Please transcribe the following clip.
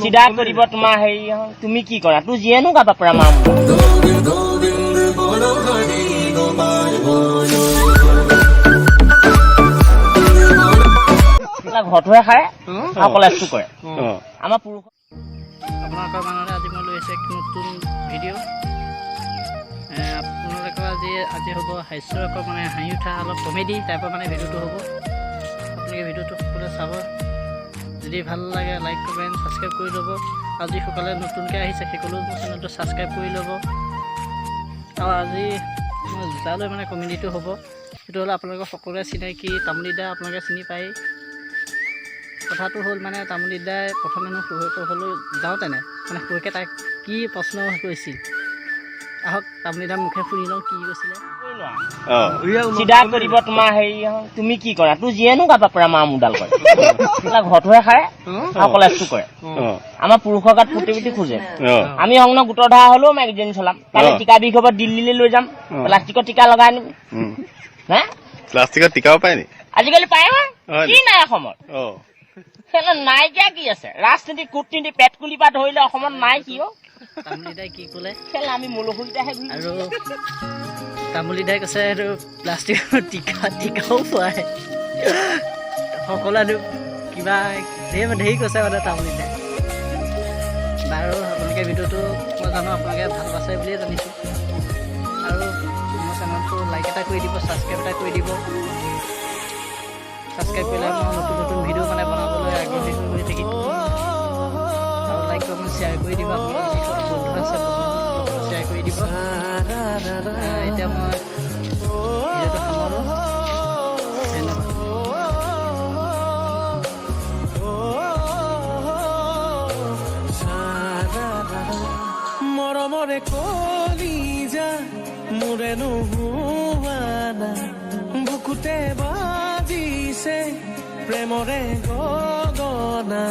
চিধা কৰিব তোমাৰ হেৰি, তুমি কি কৰা? তোৰ যিয়েনো গাবা পৰা মাৰ। Govind bolo Hari Gopal bolo. ঘৰটোহে খায় আৰু কলেজটো কৰে। আমাৰ পুৰুষ আপোনালোকৰ মাজলৈ আজি মই লৈ আহিছোঁ এক নতুন ভিডিঅ'। আপোনালোকৰ আজি হ'ব হাস্যৰসৰ, মানে হাঁহি উঠা, অলপ কমেডি টাইপৰ মানে ভিডিঅ'টো হ'ব। আপোনালোকে ভিডিঅ'টো সকলোৱে চাব। যদি ভাল লাগে, লাইক, কমেণ্ট, ছাবস্ক্ৰাইব কৰি ল'ব আৰু যিসকলে নতুনকৈ আহিছে, সকলেও মোৰ চেনেলটো ছাবস্ক্ৰাইব কৰি ল'ব। আৰু আজি মই যালৈ মানে কমেডিটো হ'ব, সেইটো হ'ল আপোনালোকৰ সকলোৱে চিনাকি তামুলী দা, আপোনালোকে চিনি পায়েই। কথাটো হ'ল মানে তামুলী দাই প্ৰথমেনো শহুৱেকৰ ঘৰলৈ যাওঁতেনে মানে শহুৱেকে তাক কি প্ৰশ্ন কৰিছিল, আহক তামুলী দাৰ মুখে শুনি লওঁ কি কৈছিলে। চিধা কৰিব তোমাৰ হেৰি, তুমি কি কৰা? তোৰ যিয়েনো গাবা পৰা মাৰ মোডাল কৰে। ঘৰটোহে খায় আৰু কলেজটো কৰে। আমাৰ পুৰুষৰ গাত ফুটি ফুটি খোজে। আমি সংগ গোটৰ ধাৰা হ'লেও মেগাজিন চলাম। কালি টিকা বিষ হ'ব, দিল্লীলৈ লৈ যাম, প্লাষ্টিকৰ টিকা লগাই আনিম। হে। প্লাষ্টিকৰ টিকাও পায় নি? আজিকালি পায় নহয়। হয়। কি নাই অসমত? সেইখন নাইকিয়া কি আছে? ৰাজনীতি, কূটনীতি, পেটকুলি পৰা ধৰিলে অসমত নাই কি অ? তামুলী দাই কি ক'লে? খেল আমি মলহুকেইটাহে ঘূৰি। আৰু তামুলী দাই কৈছে, এইটো প্লাষ্টিকৰ টিকাও পায়। সকলোৱে কিবা ধেৰ ধেৰ কৈছে মানে তামুলী দাই। বাৰু, আপোনালোকে ভিডিঅ'টো মই জানো আপোনালোকে ভাল পাইছে বুলিয়ে জানিছোঁ। আৰু মোৰ চেনেলটো লাইক এটা কৰি দিব, ছাবস্ক্ৰাইব এটা কৰি দিব। ছাবস্ক্ৰাইব কৰিলে মই নতুন নতুন ভিডিঅ' মানে বনাবলৈ আগ্ৰহী হৈ থাকিম। আৰু লাইক, কমেণ্ট, শ্বেয়াৰ কৰি দিব। আপোনালোকৰ যিসকল বন্ধু আছে, বন্ধুসকলক শ্বেয়াৰ কৰি দিব। এতিয়া মই ভিডিঅ'টো সামৰোঁ। ধন্যবাদ। মৰমৰে কলিজা মোৰে নোহোৱা নাই, বুকুতে বাজিছে প্ৰেমৰে গগনা।